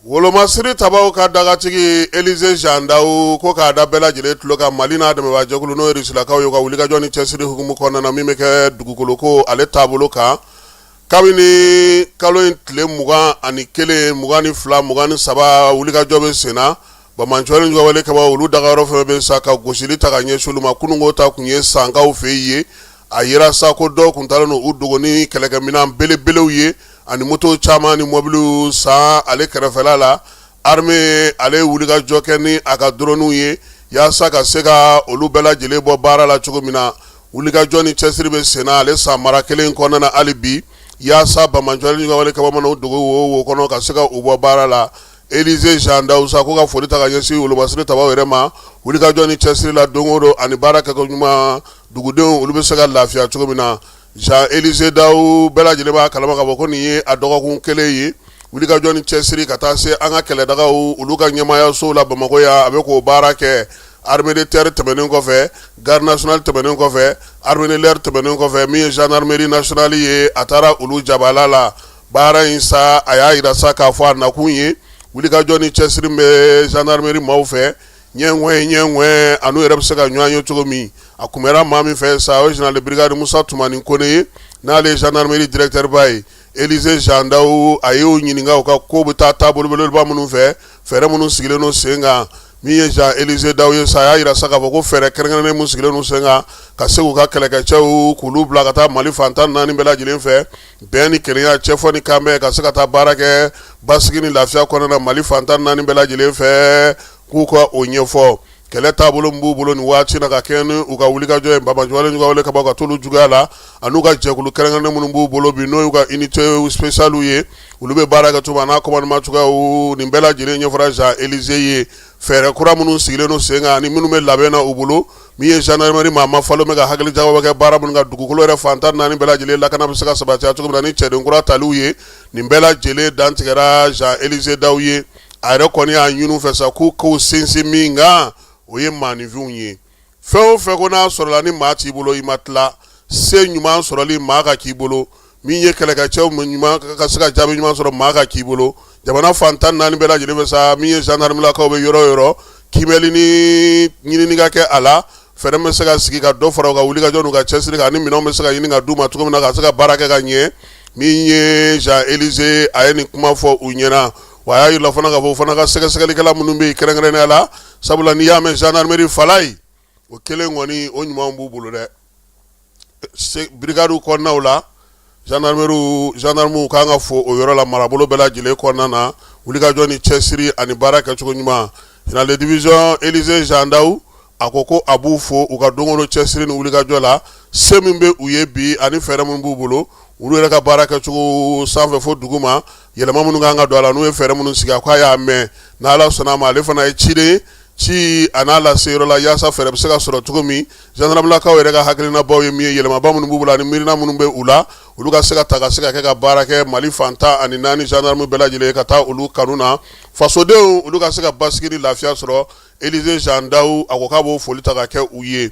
Wolomasiri tabaw ka dagatigi Elize Jean Dawu ko k'a da bɛɛ lajɛlen tulo kan Mali n'a dɛmɛbaajɛkulu n'o ye Rusilakaw ye u ka wulikajɔ ni cɛsiri hukumu kɔnɔna na min bɛ kɛ dugukolo ko ale taabolo kan kabini kalo in tile 21, 22, 23 wulikajɔ bɛ senna banbaanciwale juguwale kɛbaaw olu dagayɔrɔ fɛn bɛ sa ka gosili ta ka ɲɛsin olu ma. Kununko ta tun ye Sankaw fɛ yen ye. A yira sa ko dɔw tun taalen don u dogo ni kɛlɛkɛminɛn belebelew ye ani moto caman ni mɔbiliw San ale kɛrɛfɛla la. Armée ale ye wulikajɔ kɛ ni a ka droniw ye yaasa ka se ka olu bɛɛ lajɛlen bɔ baara la cogo min na. Wulikajɔ ni cɛsiri bɛ senna ale San mara kelen kɔnɔna na hali bi yaasa banbaanciwale juguwale kɛbaaw mana u dogo wo wo kɔnɔ ka se ka u bɔ baara la. Elize Jean Dawu sa ko ka foli ta ka ɲɛsin wolomasiri tabaw yɛrɛ ma wulikajɔ ni cɛsiri la don o don ani baara kɛko ɲuman dugudenw olu bɛ se ka lafiya cogo min na. Jean Elize Dawu bɛɛ lajɛlen b'a kalama k'a fɔ ko nin ye a dɔgɔkun kelen ye wulikajɔ ni cɛsiri ka taa se an ka kɛlɛdagaw olu ka ɲɛmaayasow la Bamakɔ yan, a bɛ k'o baara kɛ. Armée de terre tɛmɛnen kɔfɛ, garde nationale tɛmɛnen kɔfɛ, armée de l'air tɛmɛnen kɔfɛ, min ye gendarmerie nationale ye, a taara olu jabala la. Baara in sa, a y'a jira sa k'a fɔ a nakun ye wulikajɔ ni cɛsiri bɛ gendarmerie maaw fɛ ɲɛŋɛ ɲɛŋɛ an'u yɛrɛ bɛ se ka ɲɔgɔn ye cogo min. A kunbɛra maa min fɛ sa, o ye général de brigade Musa Tumani Kone ye, n'ale ye gendarmerie directeur ba ye. Elize Jean Dawu a y'u ɲininka u ka ko bɛ taa taabolo belebeleba minnu fɛ, fɛɛrɛ minnu sigilen don sen kan. Min ye Jean Elize Dawu ye sa, a y'a jira sa k'a fɔ ko fɛɛrɛ kɛrɛnkɛrɛnnen min sigilen don sen kan ka se k'u ka kɛlɛkɛcɛw k'olu bila ka taa Mali fan 14 bɛɛ lajɛlen fɛ, bɛn ni kelenya, cɛfɔ ni kanbɛn, ka se ka taa baara kɛ basigi ni lafiya kɔnɔna na Mali fan 14 bɛɛ lajɛlen fɛ, k'u ka o ɲɛfɔ. Kɛlɛ taabolo min b'u bolo nin waati na ka kɛɲɛ ni u ka wulikajɔ ye banbaanciwale juguwale kɛbaaw ka t'olu juguya la, an'u ka jɛkulu kɛrɛnkɛrɛnnen minnu b'u bolo bi, n'o y'u ka unité spéciale ye, olu bɛ baara kɛ cogo min n'a commandement cogoyaw, nin bɛɛ lajɛlen ɲɛfɔra Jean Elize ye. Fɛɛrɛ kura minnu sigilen don sen kan ani minnu bɛ labɛn na u bolo, min ye gendarmerie maa ma falen bɛ ka hakili jagabɔ kɛ baara minnu kan, dugukolo yɛrɛ fan 14 bɛɛ lajɛlen lakana bɛ se ka sabati cogo min na ni cɛden kura taliw ye, nin bɛɛ lajɛlen dantigɛra Jean Elize Dawu ye. A yɛrɛ kɔni y'a ɲini u fɛ sa k'u k'u sinsin min kan, o ye maaninfinw ye. Fɛn o fɛn ko n'a sɔrɔla ni maa t'i bolo, i ma tila. Se ɲuman sɔrɔli maa ka k'i bolo, min ye kɛlɛkɛcɛw ɲuman ka se ka jaabi ɲuman sɔrɔ maa ka k'i bolo jamana fan 14 bɛɛ lajɛlen fɛ sa, min ye gendarmelakaw bɛ yɔrɔ o yɔrɔ, kiimɛli ni ɲinini ka kɛ a la, fɛɛrɛ bɛ se ka sigi ka dɔ fara u ka wulikajɔ n'u ka cɛsiri kan, ani minɛnw bɛ se ka ɲini ka d'u ma cogo min na ka se ka baara kɛ ka ɲɛ. Min ye Jean Elize, a ye nin kuma fɔ u ɲɛna. Wa a y'a jira fana k'a fɔ o fana ka sɛgɛsɛgɛlikɛla minnu bɛ yen kɛrɛnkɛrɛnnenya la, sabula n'i y'a mɛn gendarmerie falayi, o kelen kɔni o ɲuman b'u bolo dɛ. Brigade kɔnɔnaw la, gendarmerie, gendarmew kan ka fo o yɔrɔ la marabolo bɛɛ lajɛlen kɔnɔna na, wulikajɔ ni cɛsiri ani baara kɛcogo ɲuman. Général de division Elize Jean Dawu a ko ko a b'u fo u ka don o don cɛsiri ni wulikajɔ la, se min bɛ u ye bi ani fɛɛrɛ minnu b'u bolo, olu yɛrɛ ka baara kɛcogo sanfɛ fo dugu ma, yɛlɛma minnu kan ka don a la, n'u ye fɛɛrɛ minnu sigi. A ko a y'a mɛn, n'Ala sɔnna a ma, ale fana ye ciden ci a n'a lase yɔrɔ la yaasa fɛɛrɛ bɛ se ka sɔrɔ cogo min, gendarmelakaw yɛrɛ ka hakilinabaw ye min ye, yɛlɛmaba minnu b'u bolo ani miirina minnu bɛ u la, olu ka se ka ta ka se ka kɛ ka baara kɛ Mali fan 14 gendarme bɛɛ lajɛlen ka taa olu kanu na, fasodenw olu ka se ka basigi ni lafiya sɔrɔ. Elize Jean Dawu a ko k'a b'o foli ta ka kɛ u ye.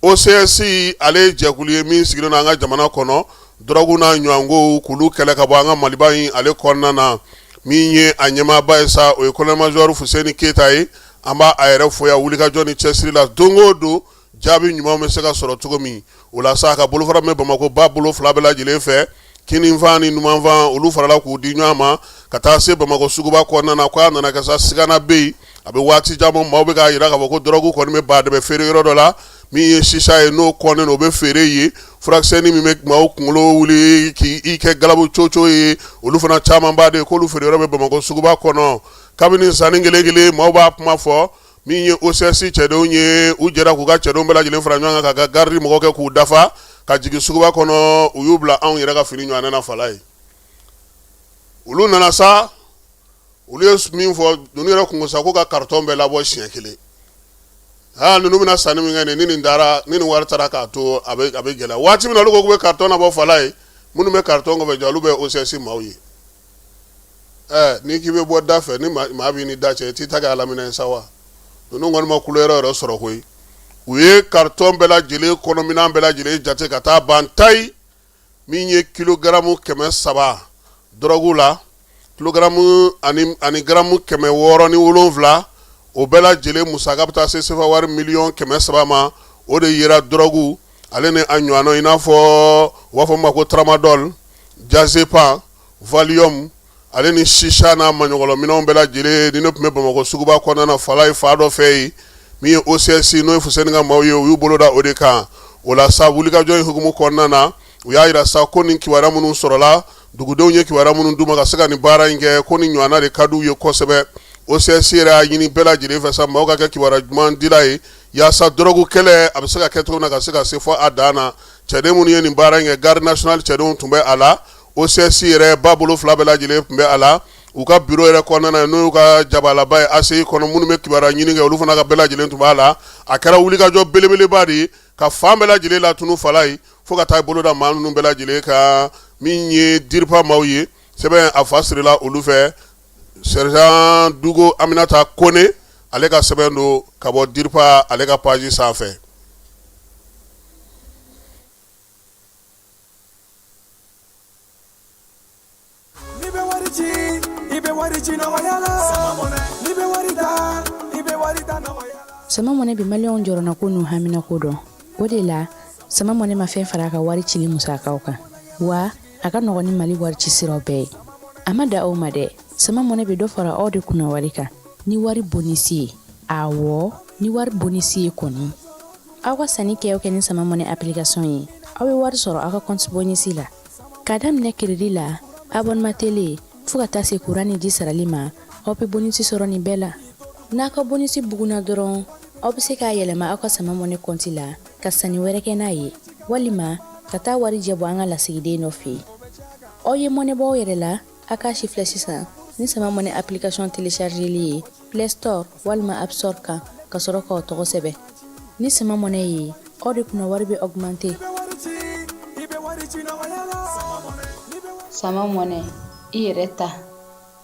OCS ale ye jɛkulu ye min sigilen don an ka jamana kɔnɔ, dɔrɔgu n'a ɲɔgɔnkow k'olu kɛlɛ ka bɔ an ka Maliba in ale kɔnɔna na. Min ye a ɲɛmaaba ye sa, o ye colonel major Fuseni Keyita ye. An b'a a yɛrɛ fo yan wulikajɔ ni cɛsiri la don o don, jaabi ɲuman bɛ se ka sɔrɔ cogo min. O la sa, a ka bolofara min bɛ Bamakɔ ba bolo fila bɛɛ lajɛlen fɛ, kininfan ni numanfan, olu farala k'u di ɲɔgɔn ma ka taa se Bamakɔ suguba kɔnɔna na. Ko a nana kɛ sa, sigana bɛ yen a bɛ waati jan bɔ, maaw bɛ k'a jira k'a fɔ ko dɔrɔgu kɔni bɛ baadɛbɛ feere yɔrɔ dɔ la, min ye sisa ye, n'o kɔnnen o bɛ feere yen, furakisɛnin min bɛ maaw kunkolo wuli k'i kɛ galabu coco ye, olu fana camanba de k'olu feere yɔrɔ bɛ Bamakɔ suguba kɔnɔ. Kabini sanni kelen kelen maaw b'a kuma fɔ, min ye OCS cɛdenw ye, u jɛra k'u ka cɛdenw bɛɛ lajɛlen fara ɲɔgɔn kan ka garidi mɔgɔ kɛ k'u dafa ka jigin suguba kɔnɔ. U y'u bila anw yɛrɛ ka fini ɲɔgɔn na fala ye. Olu nana sa, olu ye min fɔ ninnu yɛrɛ kun sa, k'u ka karitɔn bɛɛ labɔ siɲɛ kelen. Aa, ninnu bɛna sanni min kɛ nin ni nin taara, ni nin wari taara k'a to, a bɛ gɛlɛya. Waati min na olu ko k'u bɛ karitɔn nabɔ fala ye, minnu bɛ karitɔn kɔfɛ jɔ, olu bɛ OCS maaw ye. Ɛ, n'i k'i bɛ bɔ da fɛ ni maa b'i ni da cɛ, i t'i ta kɛ alaminɛ ye sa wa? Ninnu kɔni ma kulo yɛrɛ yɛrɛ sɔrɔ koyi. U ye karitɔn bɛɛ lajɛlen kɔnɔminɛn bɛɛ lajɛlen jate ka taa ban tayi, min ye kilogaramu 300 dɔrɔgu la. kilogaramu ani garamu 607, o bɛɛ lajɛlen musaka bɛ taa se sefa wari miliyɔn 300 ma. O de yera dɔrɔgu ale ni a ɲɔgɔnna, i n'a fɔ u b'a fɔ ma ko tramadol, diazépam, valium, ale ni sisa n'a maɲɔgɔlɔminɛnw bɛɛ lajɛlen. Ni ne tun bɛ Bamakɔ suguba kɔnɔna na, Falaye fa dɔ fɛ yen, min ye OCS, n'o ye Fuseni ka maaw ye, u y'u bolo da o de kan. O la sa, wulikajɔ in hukumu kɔnɔna na, u y'a jira sa ko nin kibaruya minnu sɔrɔla, dugudenw ye kibaruya minnu d'u ma ka se ka nin baara in kɛ, ko nin ɲɔgɔnna de ka d'u ye kosɛbɛ. OCS yɛrɛ y'a ɲini bɛɛ lajɛlen fɛ sa, maaw ka kɛ kibaruya ɲuman dila ye, yaasa dɔrɔgu kɛlɛ a bɛ se ka kɛ cogo min na ka se ka se fɔ a dan na. Cɛden minnu ye nin baara in kɛ, garde nationale cɛdenw tun bɛ a la, OCS yɛrɛ ba bolo fila bɛɛ lajɛlen tun bɛ a la, u ka bureau yɛrɛ kɔnɔna na, n'o y'u ka jabalaba ye ACI kɔnɔ, minnu bɛ kibaruya ɲini kɛ, olu fana ka bɛɛ lajɛlen tun b'a la. A kɛra wulikajɔ belebeleba de ye ka fan bɛɛ lajɛlen latunu Falaye, fo ka taa boloda maa ninnu bɛɛ lajɛlen kan. Min ye DIRPA maaw ye, sɛbɛn a fa sirila olu fɛ. Sergent Dugo Aminata Kone, ale ka sɛbɛn don ka bɔ DIRPA ale ka page sanfɛ. N'i bɛ wari ci, i bɛ wari ci nɔgɔya la. N'i bɛ wari ta, i bɛ wari ta nɔgɔya la. Sama Mɔnɛ bɛ maliyɛnw jɔrɔnako n'u haminako dɔn. O de la, Sama Mɔnɛ ma fɛn fara a ka wari cili musakaw kan, wa a ka nɔgɔn ni Mali wari ci siraw bɛɛ ye. A ma dan o ma dɛ, Sama Mɔnɛ bɛ dɔ fara aw de kunna wari kan ni wari bonisi ye. Awɔ, ni wari bonisi ye kɔni. Aw ka sanni kɛ o kɛ ni Sama Mɔnɛ application ye, aw bɛ wari sɔrɔ aw ka compte bonus la. K'a daminɛ crédit la, abonnement télé, fo ka taa se courant ni ji sarali ma, aw bɛ bonus sɔrɔ nin bɛɛ la. N'a ka bonus bugunna dɔrɔn, aw bɛ se k'a yɛlɛma aw ka Sama Mɔnɛ compte la ka sanni wɛrɛ kɛ n'a ye, walima ka taa warijɛ bɔ an ka lasigiden dɔ fɛ yen. Aw ye mɔnɛ bɔ aw yɛrɛ la, a k'a si filɛ sisan ni Sama Mɔnɛ application téléchargeli ye Play Store walima App Store kan, ka sɔrɔ k'aw tɔgɔ sɛbɛn. Ni Sama Mɔnɛ ye, aw de kunna wari bɛ augmenter. Sama Mɔnɛ, i yɛrɛ ta.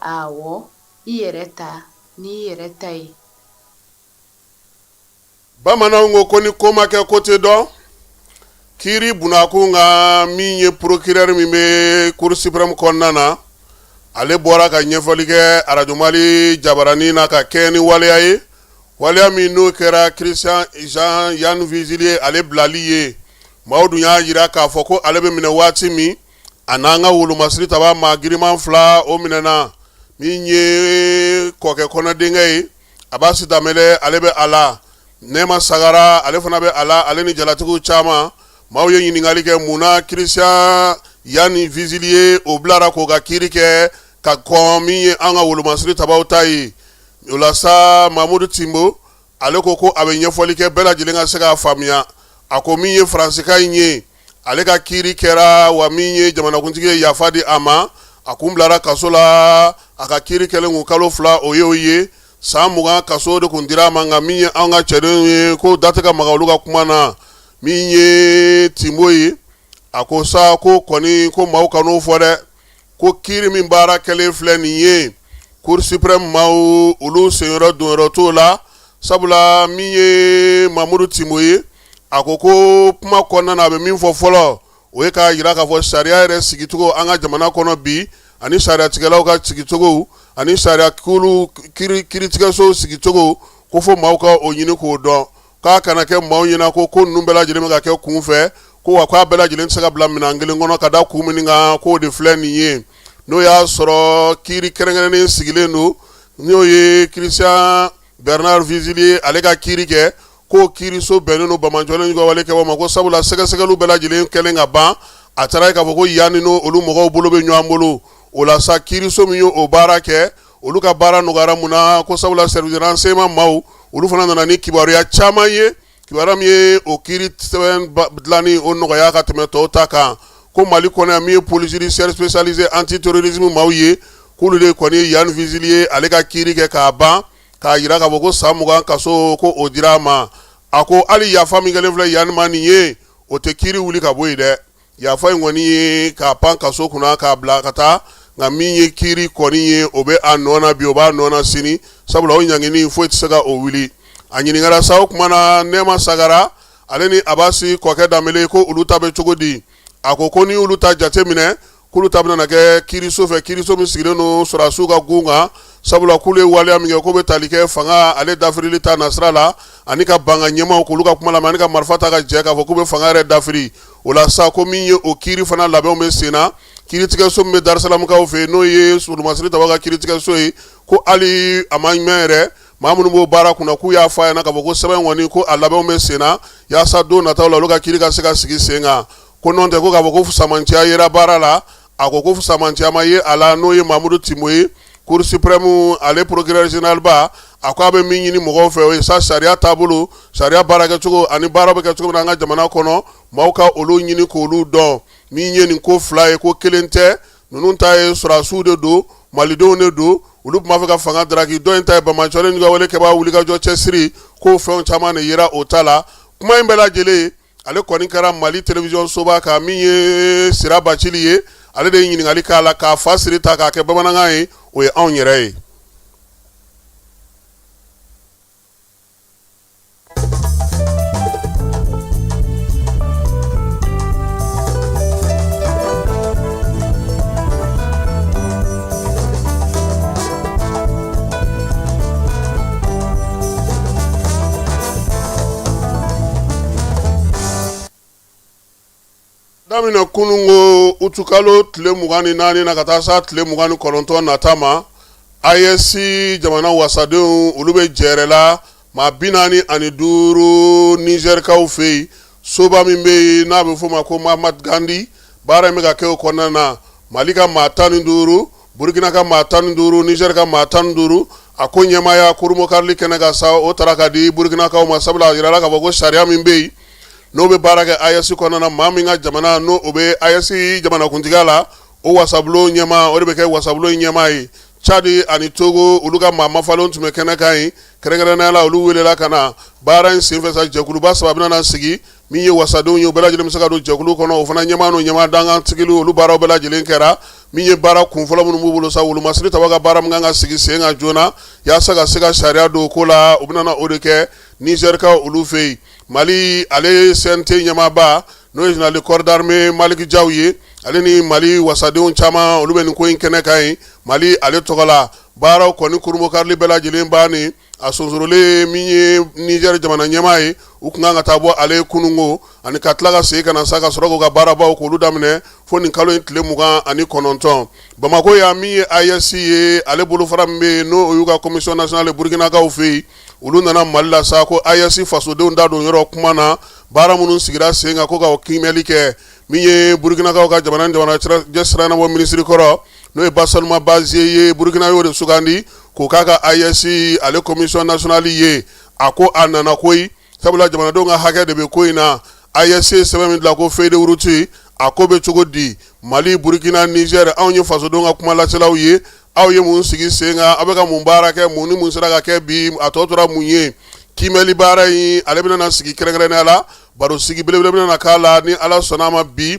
Awɔ, i yɛrɛ ta n'i yɛrɛ ta ye. Bamananw ko ko ni ko ma kɛ, ko tɛ dɔn. Kiiri bunakun kan, min ye procureur min bɛ cour suprême kɔnɔna na, ale bɔra ka ɲɛfɔli kɛ arajo Mali jabaranin na ka kɛ ni waleya ye, waleya min n'o kɛra Christian Jean Yann Vezilier ale bilali ye. Maaw dun y'a jira k'a fɔ ko ale bɛ minɛ waati min, a n'an ka wolomasiri taba maa giriman fila o minɛna, min ye kɔkɛ kɔnɔdenkɛ ye, Abasi Danbɛlɛ, ale bɛ a la, Nɛma Sagara, ale fana bɛ a la, ale ni jalatigiw caman. Maaw ye ɲininkali kɛ mun na Christian Yann Vezilier o bilara k'o ka kiiri kɛ ka kɔn min ye an ka wolomasiri tabaw ta ye. O la sa, Mamudu Tinbo, ale ko ko a bɛ ɲɛfɔli kɛ bɛɛ lajɛlen ka se k'a faamuya. A ko min ye Faransika in ye, ale ka kiiri kɛra wa, min ye jamanakuntigi ye yafa di a ma, a kun bilara kaso la. A ka kiiri kɛlen kun kalo 2, o y'o ye, san 20 kaso de kun dira a ma. Nka min ye an ka cɛdenw ye, ko da tɛ ka maga olu ka kuma na. Min ye Tinbo ye, a ko sa ko kɔni ko maaw kan'o fɔ dɛ, ko kiiri min baara kɛlen filɛ nin ye, cour suprême maaw olu senyɔrɔ donyɔrɔ t'o la. Sabula min ye Mamudu Tinbo ye, a ko ko kuma kɔnɔna na, a bɛ min fɔ fɔlɔ, o ye k'a jira k'a fɔ sariya yɛrɛ sigicogo an ka jamana kɔnɔ bi, ani sariyatigɛlaw ka sigicogo, ani sariya kulu kiiritigɛsow sigicogo, ko fo maaw ka o ɲini k'o dɔn, k'a kana kɛ maaw ɲɛna ko ko ninnu bɛɛ lajɛlen bɛ ka kɛ kun fɛ, ko wa k'a bɛɛ lajɛlen tɛ se ka bila minɛn kelen kɔnɔ ka da kun min kan, k'o de filɛ nin ye. N'o y'a sɔrɔ kiiri kɛrɛnkɛrɛnnen sigilen don, n'o ye Christian Bernard Vezilier ale ka kiiri kɛ, k'o kiiriso bɛnnen don banbaanciwale ka wale kɛbaaw ma, ko sabula sɛgɛsɛgɛliw bɛɛ lajɛlen kɛlen ka ban, a taara ye k'a fɔ ko Yann ni olu mɔgɔw bolo bɛ ɲɔgɔn bolo. O la sa, kiiriso min ye o baara kɛ, olu ka baara nɔgɔyara. Mun na? Ko sabula service de renseignement maaw, olu fana nana ni kibaruya caman ye, kibaruya min ye o kiiri sɛbɛn dilanni o nɔgɔya ka tɛmɛ tɔw ta kan. Ko Mali kɔnɔ yan, min ye police judiciaire spécialisée anti-terrorisme maaw ye, k'olu de kɔni ye Yann Vezilier ale ka kiiri kɛ k'a ban, k'a jira k'a fɔ ko san 20 kaso ko o dira a ma. A ko hali yafa min kɛlen filɛ Yann ma nin ye, o tɛ kiiri wuli ka bɔ yen dɛ. Yafa in kɔni ye k'a pan kaso kunna k'a bila ka taa, nka min ye kiiri kɔni ye, o bɛ a nɔ na bi, o b'a nɔ na sini, sabula o ɲangini foyi tɛ se ka o wuli. A ɲininkara sa o kuma na, Nɛma Sagara ale ni Abasi Kɔkɛ Danbele, ko olu ta bɛ cogo di? A ko ko ni olu ta jate minɛ, K'olu ta bɛna kɛ kiiriso fɛ, kiiriso min sigilen don sɔrɔdasiw ka gun kan, sabula k'olu ye waleya min kɛ k'o bɛ tali kɛ fanga ale dafirili ta nasira la, ani ka ban ka ɲɛmaaw k'olu ka kuma lamɛn, ani ka marifa ta ka jɛ k'a fɔ k'u bɛ fanga yɛrɛ dafiri. O la sa, ko min ye o kiiri fana labɛnw bɛ sen na, kiiritigɛso min bɛ Darisalamukaw fɛ yen, n'o ye Wolomasiri Tabaw ka kiiritigɛso ye, ko hali a ma mɛn yɛrɛ, maa minnu b'o baara kunna k'u y'a fɔ a ɲɛna k'a fɔ ko sɛbɛn kɔni ko a labɛnw bɛ sen na yaasa don nataw la olu ka kiiri ka se ka sigi sen kan. Ko nɔntɛ ko k'a fɔ ko fisamanciya yera baara la, a ko ko fisamanciya ma ye a la, n'o ye Mamudu Tinbo ye, Cour suprême ale procureur général ba. A ko a bɛ min ɲini mɔgɔw fɛ, o ye sa sariya taabolo, sariya baarakɛcogo ani baara bɛ kɛ cogo min na an ka jamana kɔnɔ, maaw ka olu ɲini k'olu dɔn. Min ye nin ko fila ye, ko kelen tɛ, ninnu ta ye sɔrɔdasiw de don, malidenw de don, olu tun b'a fɛ ka fanga daraki, dɔ in ta ye banbaanciwale ni wale kɛbaa wulikajɔ cɛsiri, k'o fɛnw caman de yera o ta la. Kuma in bɛɛ lajɛlen ale kɔni kɛra Mali télévision soba kan, min ye Sira Bacili ye, ale de ye ɲininkali k'a la k'a fa siri ta k'a kɛ bamanankan ye, o ye anw yɛrɛ ye. Daminɛ kununko utukalo tile 24 na ka taa sa tile 29 nata ma, AES jamana wasadenw olu bɛ jɛrɛ la maa 45 Nizɛrikaw fɛ yen, soba min bɛ yen n'a bɛ f'o ma ko Mahatma Gandhi. Baara in bɛ ka kɛ o kɔnɔna na, Mali ka maa 15, Burukina ka maa 15, Nizɛri ka maa 15. A ko ɲɛmaaya kurunbonkarili kɛnɛ kan sa, o taara ka di Burukinakaw ma, sabula a jirala k'a fɔ ko sariya min bɛ yen n'o bɛ baara kɛ AES kɔnɔna na, maa min ka jamana n'o o bɛ AES jamanakuntigiya la, o wasabulon ɲɛmaa, o de bɛ kɛ wasabulon ɲɛmaa ye. Cadi ani Togo, olu ka maa mafalenw tun bɛ kɛnɛ kan yen, kɛrɛnkɛrɛnnenya la olu welela ka na baara in senfɛ sa. Jɛkuluba saba bɛna na sigi, min ye wasadenw ye, u bɛɛ lajɛlen bɛ se ka don jɛkulu kɔnɔ, o fana ɲɛmaa n'o ɲɛmaa dankan sigili, olu baaraw bɛɛ lajɛlen kɛra. Min ye baara kunfɔlɔ minnu b'u bolo sa, wolomasiri tabaw ka baara min kan ka sigi sen kan joona yaasa ka se ka sariya don ko la, u bɛna o de kɛ Nizɛrikaw olu fɛ yen. Mali ale CNT ɲɛmaaba, n'o ye général de corps d'armée Maliki Jaw ye, ale ni Mali wasadenw caman, olu bɛ nin ko in kɛnɛ kan yen Mali ale tɔgɔ la. Baaraw kɔni kurunbonkarili bɛɛ lajɛlen bannen, a sonsorolen min ye Nizɛri jamana ɲɛmaa ye, u tun kan ka taa bɔ ale kununko ani ka tila ka segin ka na sa ka sɔrɔ k'u ka baarabaw k'olu daminɛ fo nin kalo in tile 29. Bamakɔ yan, min ye AES ye, ale bolofara min bɛ yen n'o y'u ka commission nationale Burukinakaw fɛ yen, olu nana Mali la sa ko AES fasodenw da don yɔrɔ kuma na, baara minnu sigira sen kan ko ka kiimɛli kɛ. Min ye Burukinakaw ka jamana ni jamana cɛ sira ɲɛnabɔ minisiri kɔrɔ, n'o ye Basaluma Bazie ye, Burukina y'o de sugandi k'o k'a ka AES ale commission nationale ye. A ko a nana koyi, sabula jamanadenw ka hakɛ de bɛ ko in na. AES ye sɛbɛn min bila ko feuille de route, a ko bɛ cogo di? Mali, Burukina, Nizɛri, anw ye fasodenw ka kumalaselaw ye, aw ye mun sigi sen kan? Aw bɛ ka mun baara kɛ? Mun ni mun sera ka kɛ bi? A tɔ tora mun ye? Kiimɛli baara in ale bɛna na sigi kɛrɛnkɛrɛnnenya la, baro sigi belebele bɛna na k'a la ni Ala sɔnna a ma bi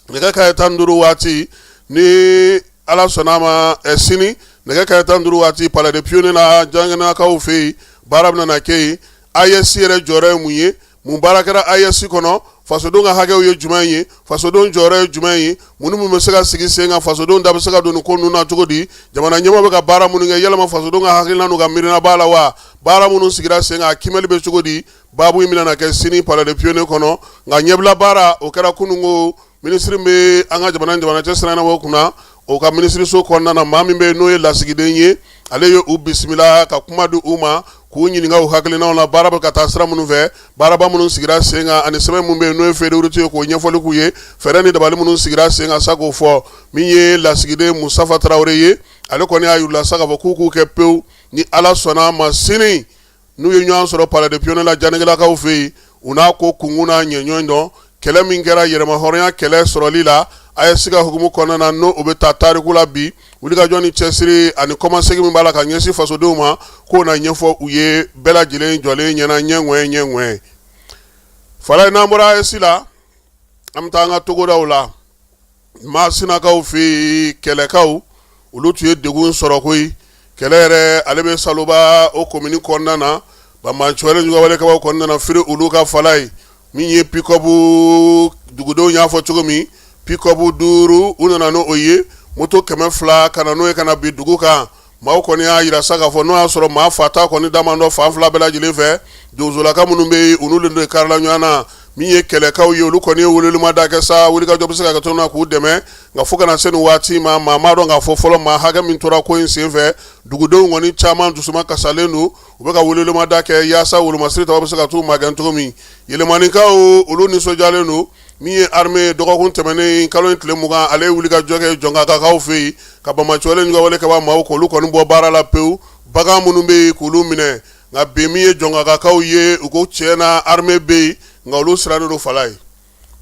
nɛgɛ kanɲɛ 15 waati, ni Ala sɔnna a ma sini nɛgɛ kanɲɛ 15 waati, Palais des Pionniers la, Janginakaw fɛ yen, baara bɛna na kɛ yen. AES yɛrɛ jɔyɔrɔ ye mun ye? Mun baara kɛra AES kɔnɔ? Fasodenw ka hakɛw ye jumɛn ye? Fasodenw jɔyɔrɔ ye jumɛn ye? Mun ni mun bɛ se ka sigi sen kan? Fasodenw da bɛ se ka don nin ko ninnu na cogo di? Jamana ɲɛmaaw bɛ ka baara minnu kɛ, yalama fasodenw ka hakilina n'u ka miirina b'a la wa? Baara minnu sigira sen kan, a kiimɛli bɛ cogo di? Baabu in bɛna na kɛ sini Palais des Pionniers kɔnɔ. Nka ɲɛbila baara o kɛra kununko, minisiri min bɛ an ka jamana ni jamana cɛ sira ɲɛnabɔ kunna, o ka minisiriso kɔnɔna na, maa min bɛ n'o ye lasigiden ye, ale ye u bisimila ka kuma di u ma, k'u ɲininka u hakilinaw la, baara bɛ ka taa sira minnu fɛ, baaraba minnu sigira sen kan, ani sɛbɛn min bɛ yen n'o ye feuille de route ye, k'o ɲɛfɔli k'u ye, fɛɛrɛ ni dabali minnu sigira sen kan sa k'o fɔ. Min ye lasigiden Mustafa Tarawele ye, ale kɔni y'a yir'u la sa k'a fɔ k'u k'u kɛ pewu, ni Ala sɔnna a ma sini n'u ye ɲɔgɔn sɔrɔ Palais des Pionniers la Janigilakaw fɛ yen, u n'a ko kunkun n'a ɲɛɲɔgɔn dɔn kɛlɛ min kɛra yɛrɛmahɔrɔnya kɛlɛ sɔrɔli la AES ka hukumu kɔnɔna na, n'o o bɛ taa tariku la bi, wulikajɔ ni cɛsiri ani kɔmasegin min b'a la ka ɲɛsin fasodenw ma, k'o na ɲɛfɔ u ye bɛɛ lajɛlen jɔlen ɲɛna ɲɛ ŋwɛn ɲɛ ŋwɛn. Falaye, n'an bɔra AES la, an bɛ taa an ka togodaw la. Masinakaw fɛ yen, kɛlɛkaw olu tun ye degun sɔrɔ koyi. Kɛlɛ yɛrɛ ale bɛ Saloba o komini kɔnɔna na, banbaanci wale juguwalekɛbaw kɔnɔna na firi olu ka Falaye. Min ye pick-up, dugudenw y'a fɔ cogo min, pick-up 5 u nana n'o ye, moto 200 ka na n'o ye ka na bin dugu kan. Maaw kɔni y'a jira sa k'a fɔ n'o y'a sɔrɔ maa fata kɔni damadɔ fan fila bɛɛ lajɛlen fɛ, donsolaka minnu bɛ yen, u n'olu de karila ɲɔgɔn na. Min ye kɛlɛkaw ye, olu kɔni ye welewelemada kɛ sa, wulikajɔ bɛ se ka kɛ cogo min na k'u dɛmɛ. Nka fo ka na se nin waati ma, maa m'a dɔn k'a fɔ fɔlɔ maa hakɛ min tora ko in senfɛ. Dugudenw kɔni caman dusuma kasalen don, u bɛ ka welewelemada kɛ yaasa wolomasiri tabaw bɛ se ka t'u magɛn cogo min. Yɛlɛmanikaw, olu nisɔndiyalen don. Min ye armée, dɔgɔkun tɛmɛnen kalo in tile 20, ale ye wulikajɔ kɛ Jɔnkakaw fɛ yen ka banbaanciwale ni wale kɛbaa maaw k'olu kɔni bɔ baara la pewu, bagan minnu bɛ yen k'olu minɛ. Nka bi, min ye Jɔnkakaw ye, u ko tiɲɛ na armée bɛ yen, nka olu sirannen don fala ye,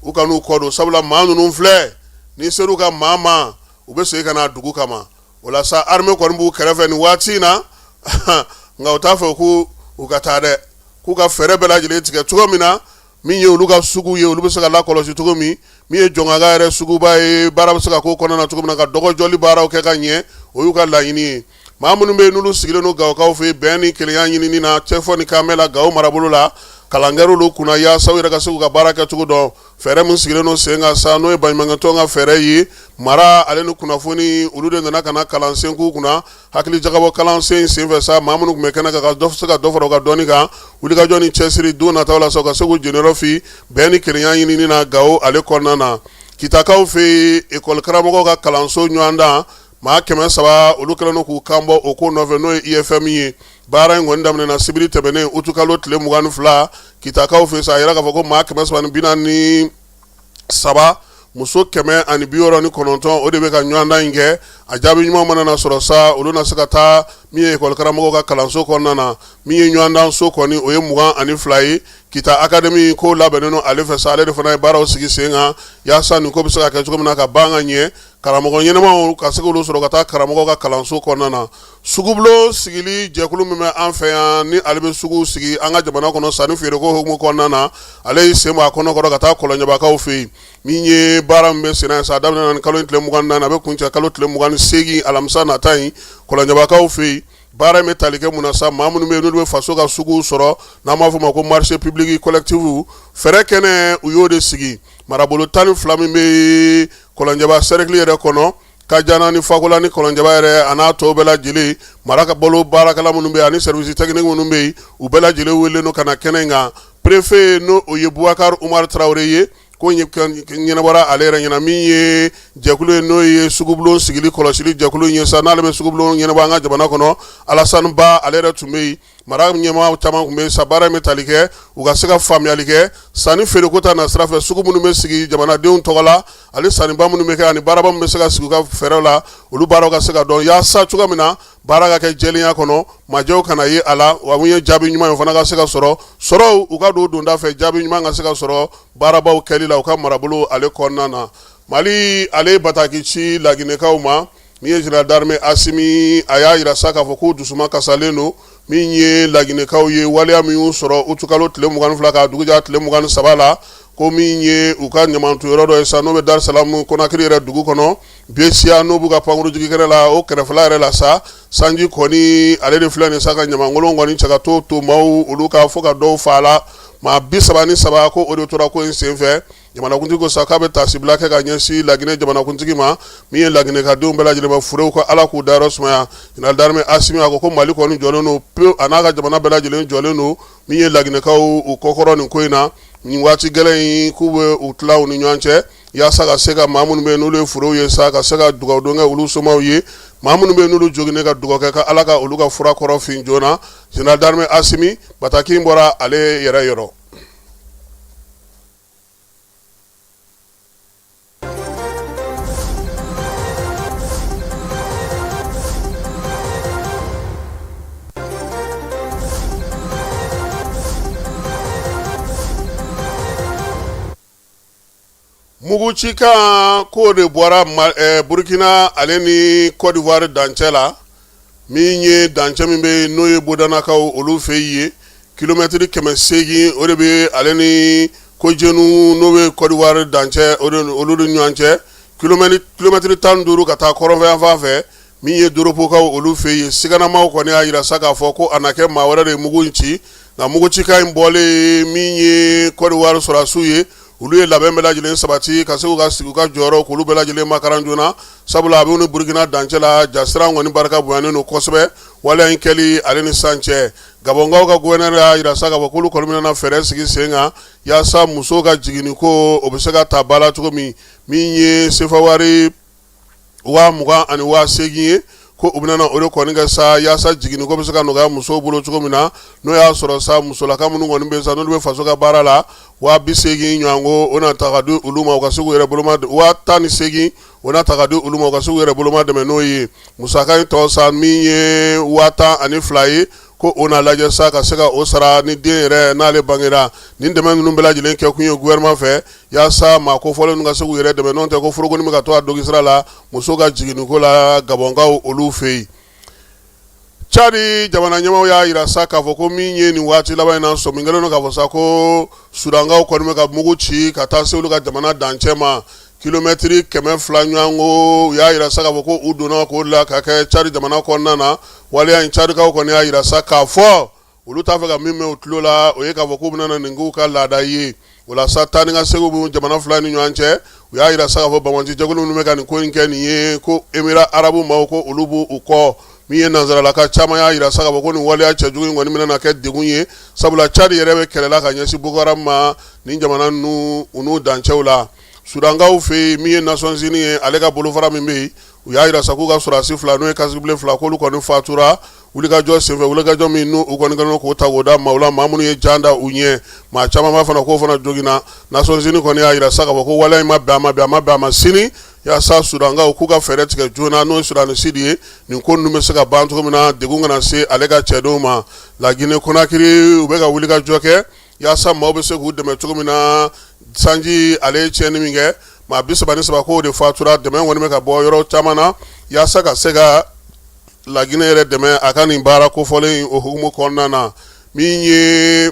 u kan'u kɔ don, sabula maa ninnu filɛ, ni ser'u ka maa ma, u bɛ segin ka na dugu kama. O la sa, armée kɔni b'u kɛrɛfɛ nin waati in na, nka u t'a fɛ ko u ka taa dɛ, k'u ka fɛɛrɛ bɛɛ lajɛlen tigɛ cogo min na, min ye olu ka sugu ye, olu bɛ se ka lakɔlɔsi cogo min, min ye Jɔnkaka yɛrɛ suguba ye, baara bɛ se ka k'o kɔnɔna na cogo min na, ka dɔgɔjɔli baaraw kɛ ka ɲɛ, o y'u ka laɲini ye. Maa minnu bɛ yen n'olu sigilen don Gawokaw fɛ bɛn ni kelenya ɲinini na, cɛfɔ ni kanbɛn la Gawo marabolo la, kalan kɛr'olu kunna yaasa u yɛrɛ ka se k'u ka baara kɛcogo dɔn. Fɛɛrɛ min sigilen don sen kan sa, n'o ye baɲumankɛtɔn ka fɛɛrɛ ye, mara ale ni kunnafoni, olu de nana ka na kalansen k'u kunna. Hakili jagabɔ kalansen senfɛ sa, maa minnu tun bɛ kɛnɛ kan, ka se ka dɔ fara u ka dɔnni kan, wulikajɔ ni cɛsiri don nataw la sa, u ka se k'u jeniyɔrɔ fin bɛn ni kelenya ɲinini na Gawo ale kɔnɔna na. Kitakaw fɛ yen, ekɔli karamɔgɔw ka kalanso ɲɔgɔndan, maa 300, olu kɛlen don k'u kan bɔ o ko nɔfɛ, n'o ye IFM ye. Baara in kɔni daminɛna sibiri tɛmɛnen utukalo tile 22 Kitakaw fɛ sa. A yira k'a fɔ ko maa 343, muso 169, o de bɛ ka ɲɔgɔndan in kɛ. A jaabi ɲuman mana na sɔrɔ sa, olu na se ka taa min ye ekɔli karamɔgɔw ka kalanso kɔnɔna na. Min ye ɲɔgɔndan so kɔni, o ye 22 ye. Kita Académie ko labɛnnen don ale fɛ sa, ale de fana ye baaraw sigi sen kan yaasa nin ko bɛ se ka kɛ cogo min na ka ban ka ɲɛ, karamɔgɔ ɲɛnamaw ka se k'olu sɔrɔ ka taa karamɔgɔ ka kalanso kɔnɔna na. Sugubulon sigili jɛkulu min bɛ an fɛ yan, ni ale bɛ sugu sigi an ka jamana kɔnɔ sanni feereko hukumu kɔnɔna na, ale y'i sen bɔ a kɔnɔ kɔrɔ ka taa Kɔlɔnjɛbakaw fɛ yen. Min ye baara min bɛ senna sa, a daminɛna ni kalo in tile 24, a bɛ kuncɛ kalo tile 28 alamisa nata in Kɔlɔnjɛbakaw fɛ yen. Baara in bɛ tali kɛ mun na sa? Maa minnu bɛ yen n'olu bɛ faso ka suguw sɔrɔ, n'an b'a fɔ o ma ko marché public collectif, fɛɛrɛ kɛnɛ, u y'o de sigi. Marabolo 12 min bɛ Kɔlɔnjɛba cercle yɛrɛ kɔnɔ, Kajana ni Fakola ni Kɔlɔnjɛba yɛrɛ a n'a tɔw bɛɛ lajɛlen, mara ka bolo baarakɛla minnu bɛ yen ani service technique minnu bɛ yen, u bɛɛ lajɛlen welelen don ka na kɛnɛ in kan. Préfet, n'o o ye Bubakari Umaru Tarawele ye, ko ɲɛnabɔra ale yɛrɛ ɲɛna. Min ye jɛkulu ye, n'o ye sugubulon sigili kɔlɔsili jɛkulu ye sa, n'ale bɛ sugubulon ɲɛnabɔ an ka jamana kɔnɔ, Alasani Ba, ale yɛrɛ tun bɛ yen. Mara ɲɛmaa caman tun bɛ sa. Baara in bɛ tali kɛ u ka se ka faamuyali kɛ sanni feereko ta na sira fɛ, sugu minnu bɛ sigi jamanadenw tɔgɔ la, ani sanniba minnu bɛ kɛ, ani baaraba min bɛ se ka sigi u ka fɛɛrɛw la, olu baaraw ka se ka dɔn yaasa cogo min na baara ka kɛ jɛlenya kɔnɔ, majɛw kana ye a la, wa mun ye jaabi ɲuman ye, o fana ka se ka sɔrɔ sɔrɔw u ka don donda fɛ, jaabi ɲuman ka se ka sɔrɔ baarabaw kɛli la u ka marabolo ale kɔnɔna na. Mali, ale ye bataki ci Laginɛkaw ma. Min ye général d'armée Asimi, a y'a jira sa k'a fɔ k'u dusuma kasalen don. Min ye Laginɛkaw ye, waleya min y'u sɔrɔ utukalo tile 22 k'a dugujɛ tile 23 la, ko min ye u ka ɲamantonyɔrɔ dɔ ye sa, n'o bɛ Darisalamu Konakiri yɛrɛ dugu kɔnɔ, Besiya, n'o b'u ka pankurunjigin la, o kɛrɛfɛla yɛrɛ la sa, sanji kɔni ale de filɛ nin sa ka ɲamankolon kɔni cɛ ka to maaw olu kan fo ka dɔw fa la. Maa 33, ko o de tora ko in senfɛ. Jamanakuntigi ko sa k'a bɛ taasibila kɛ ka ɲɛsin Laginɛ jamanakuntigi ma. Min ye Laginɛ ka denw bɛɛ lajɛlen ma, furew ko Ala k'u dayɔrɔ sumaya. Général d'armée Asimi a ko ko Mali kɔni jɔlen don pewu, a n'a ka jamana bɛɛ lajɛlen jɔlen don min ye Laginɛkaw u kɔkɔrɔ nin ko in na nin waati gɛlɛn in, k'u bɛ u tila u ni ɲɔgɔn cɛ yaasa ka se ka maa minnu bɛ yen n'olu ye furew ye sa, ka se ka dugawudon kɛ olu somaw ye, maa minnu bɛ yen n'olu joginnen, ka dugawu kɛ ka Ala ka olu ka fura kɔrɔ fin joona. Général d'armée Asimi, bataki in bɔra ale yɛrɛ yɔrɔ. Mugucikan k'o de bɔra Burukina ale ni Côte d'Ivoire dancɛ la. Min ye dancɛ min bɛ yen, n'o ye Bodanakaw olu fɛ yen, kilomɛtiri 800, o de bɛ ale ni Kojenu, n'o bɛ Côte d'Ivoire dancɛ, olu ni ɲɔgɔn cɛ, kilomɛtiri 15 ka taa kɔrɔnfɛ fɛ. Min ye Doropokaw olu fɛ yen, siganamaw kɔni y'a jira sa k'a fɔ ko a na kɛ maa wɛrɛ de ye mugu in ci. Nka mugucikan in bɔlen, min ye Côte d'Ivoire sɔrɔdasiw ye, Olu ye labɛn bɛɛ lajɛlen sabati ka se ka sigi u ka jɔyɔrɔ k'olu bɛɛ lajɛlen makaran joona, sabula a bɛ ni Burukina dancɛ la, jasira kɔni barika bonyanen don kosɛbɛ waleya in kɛli ale ni san cɛ. Gabɔnkaw ka gouverneur y'a jira sa k'a fɔ k'olu kɔni bɛna fɛɛrɛ sigi sen kan yaasa musow ka jiginni ko o bɛ se ka ta ba la cogo min. Min ye sefa wari 20,000 ani 8,000 ye, ko u bɛna o de kɔni kɛ sa yaasa jiginni ko bɛ se ka nɔgɔya musow bolo cogo min na. N'o y'a sɔrɔ sa musolaka minnu kɔni bɛ sa n'olu bɛ faso ka baara la, 80,000 ɲɔgɔn o na ta ka di olu ma u ka se k'u yɛrɛ boloma, 18,000 o na ta ka di olu ma u ka se k'u yɛrɛ boloma dɛmɛ n'o ye. Musaka in tɔ sa min ye 12,000 ye, ko o na lajɛ sa ka se ka o sara ni den yɛrɛ n'ale bangera. Nin dɛmɛ ninnu bɛɛ lajɛlen kɛ kun ye gouvernement fɛ yaasa maa kofɔlen ninnu ka se k'u yɛrɛ dɛmɛ, n'o tɛ ko forokoni bɛ ka to a dogi sira la muso ka jiginni ko la Gabɔnkaw olu fɛ yen. Cadi jamana ɲɛmaaw y'a jira sa k'a fɔ ko min ye nin waati laban in na, sɔmi kɛlen don k'a fɔ sa ko Sudankaw kɔni bɛ ka mugu ci ka taa se olu ka jamana dancɛ ma kilomɛtiri 200 ɲɔgɔn ko. U y'a jira sa k'a fɔ ko u donna k'o la ka kɛ Cadi jamana kɔnɔna na. Waleya in, Cadikaw kɔni y'a jira sa k'a fɔ olu t'a fɛ ka min mɛn u tulo la, o ye k'a fɔ k'u bɛna nin k'u ka laada ye. O la sa, taa ni ka segin bɛ jamana fila ni ɲɔgɔn cɛ. U y'a jira sa k'a fɔ banbaanci jɛkulu minnu bɛ ka nin ko in kɛ nin ye, ko Émirats arabes maaw ko olu b'u kɔ. Min ye nansaralaka caman y'a jira sa k'a fɔ ko nin waleya cɛjugu in kɔni bɛna na kɛ degun ye, sabula Cadi yɛrɛ bɛ kɛlɛ la ka ɲɛsin Boko Haram ma nin jamana ninnu u n'u dancɛw la. Sudankaw fɛ yen, min ye Nations Unies ye, ale ka bolofara min bɛ yen, u y'a jira sa k'u ka sɔrɔdasi fila, n'o ye casque bleu fila, k'olu kɔni fatura wulikajɔ senfɛ, wulikajɔ min n'u kɔni kɛlen k'o ta k'o da maaw la, maa minnu ye jan da u ɲɛ. Maa caman b'a fana k'o fana joginna. Nations Unies kɔni y'a jira sa k'a fɔ ko waleya in ma bɛn a ma bi, a ma bɛn a ma sini, yaasa Sudankaw k'u ka fɛɛrɛ tigɛ joona, n'o ye Sudan du Sud ye, nin ko ninnu bɛ se ka ban cogo min na, degun kana se ale ka cɛdenw ma. La Guinée Conakry, u bɛ ka wulikajɔ kɛ yaasa maaw bɛ se k'u dɛmɛ cogo min na. Sanji ale ye tiɲɛni min kɛ, maa 33 k'o de fatura. Dɛmɛ kɔni bɛ ka bɔ yɔrɔ caman na yaasa ka se ka Laginɛ yɛrɛ dɛmɛ a ka nin baara kofɔlen in o hukumu kɔnɔna na. Min ye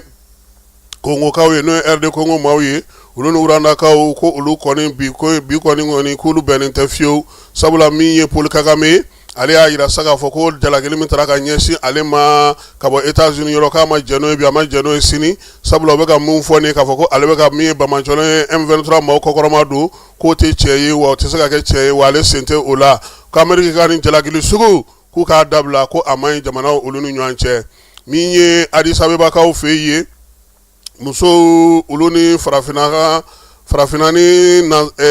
Kongokaw ye, n'o ye RD Congo maaw ye, olu ni Rwandakaw ko olu kɔni bi bi kɔni kɔni k'olu bɛnnen tɛ fiyewu, sabula min ye Paul Kagame, ale y'a jira sa k'a fɔ ko jalakili min taara ka ɲɛsin ale ma ka bɔ États-Unis yɔrɔ, k'a ma jɛn n'o ye bi, a ma jɛn n'o ye sini, sabula u bɛ ka mun fɔ nin k'a fɔ ko ale bɛ ka min ye banbaanciw ye M23 maaw kɔkɔrɔma don, k'o tɛ tiɲɛ ye, wa o tɛ se ka kɛ tiɲɛ ye, wa ale sen tɛ o la. Ko Ameriki ka nin jalakili sugu k'u k'a dabila, ko a man ɲi jamanaw olu ni ɲɔgɔn cɛ. Min ye Addis Abebakaw fɛ yen, musow olu ni farafinna farafinna ni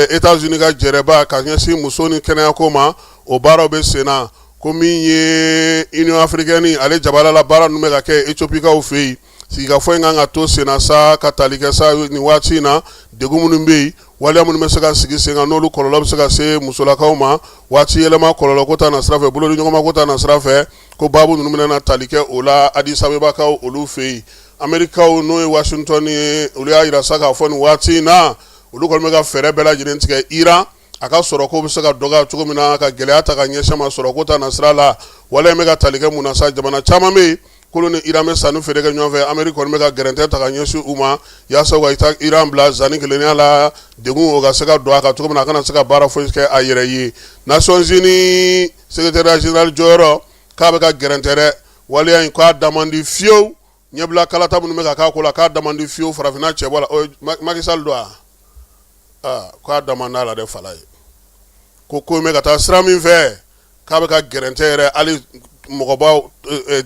États-Unis ka jɛrɛba ka ɲɛsin muso ni kɛnɛyako ma, o baaraw bɛ sen na. Ko min ye Union africaine ale jabala la, baara ninnu bɛ ka kɛ Ethiopikaw fɛ yen. Sigikafɔ in kan ka to sen na sa ka tali kɛ sa nin waati in na, degun minnu bɛ yen, waleya minnu bɛ se ka sigi sen kan, n'olu kɔlɔlɔ bɛ se ka se musolakaw ma, waati yɛlɛma kɔlɔlɔ ko ta na sira fɛ, bolodiɲɔgɔnma ko ta na sira fɛ, ko baabu ninnu bɛna tali kɛ o la Addis Abebakaw olu fɛ yen. Amerikaw, n'o ye Washington ye, olu y'a jira sa k'a fɔ nin waati in na, olu kɔni bɛ ka fɛɛrɛ bɛɛ lajɛlen tigɛ Iran a ka sɔrɔko bɛ se ka dɔgɔya cogo min na, ka gɛlɛya ta ka ɲɛsin ma sɔrɔko ta na sira la. Waleya in bɛ ka tali kɛ mun na sa? Jamana caman bɛ yen k'olu ni Iran bɛ sanni feere kɛ ɲɔgɔn fɛ, Ameriki kɔni bɛ ka gɛrɛntɛ ta ka ɲɛsin u ma yaasa u ka taa Iran bila zani kelenya la, degun o ka se ka don a kan cogo min na, a kana se ka baara foyi kɛ a yɛrɛ ye. Nations Unies secrétaire général jɔyɔrɔ k'a bɛ ka gɛrɛntɛ dɛ, waleya in k'a da man di fiyewu. Ɲɛbila kalata minnu bɛ ka k'a ko la, k'a da man di fiyewu. Farafinna cɛbɔ la, o ye Macky Sall don wa? Aa, k'a da man d'a la dɛ. Fala ye ko ko in bɛ ka taa sira min fɛ, k'a bɛ ka gɛrɛntɛ yɛrɛ hali mɔgɔbaw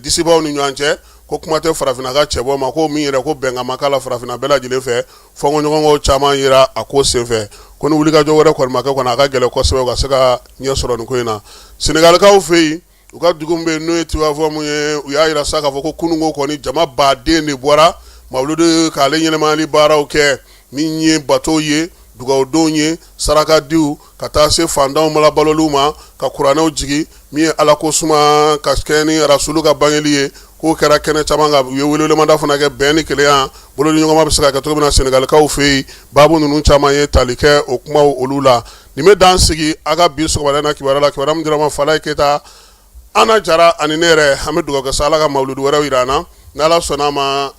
disibaw ni ɲɔgɔn cɛ, ko kuma tɛ farafinna ka cɛbɔ ma, ko min yɛrɛ ko bɛnkan ma k'a la farafinna bɛɛ lajɛlen fɛ. Fɔnkɔɲɔgɔnkɔw caman yera a ko senfɛ, ko ni wulikajɔ wɛrɛ kɔni ma kɛ kɔni, a ka gɛlɛn kosɛbɛ u ka se ka ɲɛ sɔrɔ nin ko in na. Senegalikaw fɛ yen, u ka dugu min bɛ yen n'o ye Tivaouane ye, u y'a jira sa k'a fɔ ko kununko kɔni jama baden de bɔra mawuludu k'ale ɲɛnamayali baaraw kɛ, min ye bato ye, dugawudonw ye, sarakadiw, ka taa se fantanw malabaloliw ma, ka kuranɛw jigin, min ye ala ko suma ka kɛ ni rasulu ka bangeli ye. K'o kɛra kɛnɛ caman kan. U ye welewelemada fana kɛ bɛn ni kelenya, bolodiɲɔgɔnma bɛ se ka kɛ cogo min na Senegalikaw fɛ yen. Baabu ninnu caman ye tali kɛ o kumaw olu la. Nin bɛ dan sigi a ka bi sɔgɔmada in na kibaruya la, kibaruya min dira ma Falaye Keyita, Ana Jara ani ne yɛrɛ. An bɛ dugawu kɛ sa Ala ka mawuludu wɛrɛw jira an na, n'Ala sɔnna a ma.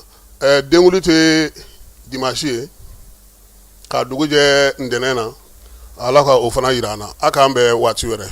Denkunli tɛ dimanche ye k'a dugu jɛ ntɛnɛn na, Ala ka o fana jira an na. A k'an bɛn waati wɛrɛ.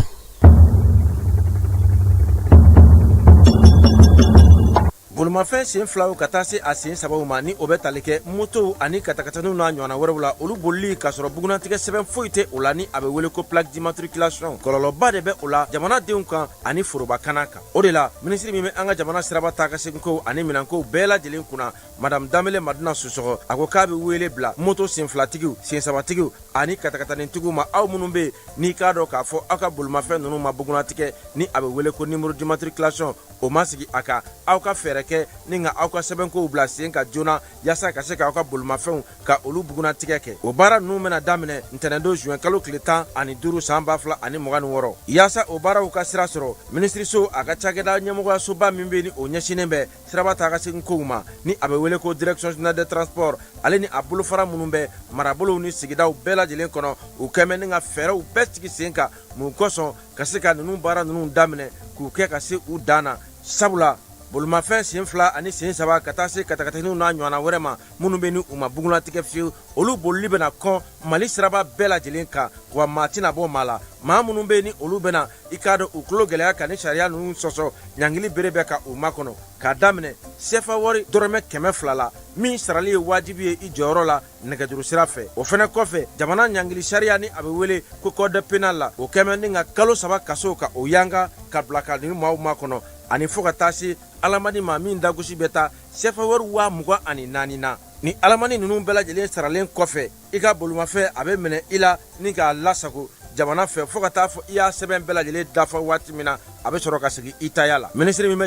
Bolimafɛn sen filaw ka taa se a sen sabaw ma, ni o bɛ tali kɛ motow ani katakataninw n'a ɲɔgɔnna wɛrɛw la, olu bolili k'a sɔrɔ bugunnatigɛ sɛbɛn foyi tɛ o la, ni a bɛ wele ko plaque d'immatriculation, kɔlɔlɔba de bɛ o la jamanadenw kan ani forobakana kan. O de la, minisiri min bɛ an ka jamana siraba taa ka seginkow ani minɛnkow bɛɛ lajɛlen kunna, madame Danbele Madina Sisɔkɔ, a ko k'a bɛ wele bila moto senfilatigiw, sensabatigiw ani katakatanitigiw ma, aw minnu bɛ yen n'i k'a dɔn k'a fɔ aw ka bolimafɛn ninnu ma bugunnatigɛ, ni a bɛ wele ko numéro d'immatriculation, o ma sigi a kan, aw ka fɛɛrɛ kɛ ni ka aw ka sɛbɛnkow bila sen kan joona yaasa ka se k'aw ka bolimafɛnw ka olu bugunnatigɛ kɛ. O baara ninnu bɛna daminɛ ntɛnɛndon juin kalo tile 15 san 2026. Yaasa o baaraw ka sira sɔrɔ, minisiriso a ka cakɛda ɲɛmɔgɔyasoba min bɛ ni o ɲɛsinnen bɛ siraba taa ka segin kow ma, ni a bɛ wele ko direction générale des transports, ale ni a bolofara minnu bɛ marabolow ni sigidaw bɛɛ lajɛlen kɔnɔ, u kɛmɛ ni ka fɛɛrɛw bɛɛ sigi sen kan mun kosɔn ka se ka ninnu baara ninnu daminɛ k'u kɛ ka se u dan na. Sabula bolimafɛn sen fila ani sen saba ka taa se katakataninw n'a ɲɔgɔnna wɛrɛ ma minnu bɛ ni u ma bugunnatigɛ fiyewu, olu bolili bɛna kɔn Mali siraba bɛɛ lajɛlen kan, wa maa tɛna bɔ maa la. Maa minnu bɛ ni olu bɛna i k'a dɔn u tulo gɛlɛya ka ni sariya ninnu sɔsɔ, ɲangili bere bɛ ka u makɔnɔ k'a daminɛ sefa wari dɔrɔmɛ 200 la, min sarali ye wajibi ye i jɔyɔrɔ la nɛgɛjuru sira fɛ. O fana kɔfɛ, jamana ɲangili sariya ni a bɛ wele ko code pénal la, o kɛmɛ ni ka kalo 3 kaso ka o yanga ka bila ka nin maaw makɔnɔ, ani fo ka taa se alamandi ma min dagosi bɛ taa sefa wari 24,000 na. Ni alamandi ninnu bɛɛ lajɛlen saralen kɔfɛ, i ka bolimafɛn a bɛ minɛ i la ni k'a lasago jamana fɛ fo ka taa fɔ i y'a sɛbɛn bɛɛ lajɛlen dafa waati min na, a bɛ sɔrɔ ka segin i taya la. Minisiri min bɛ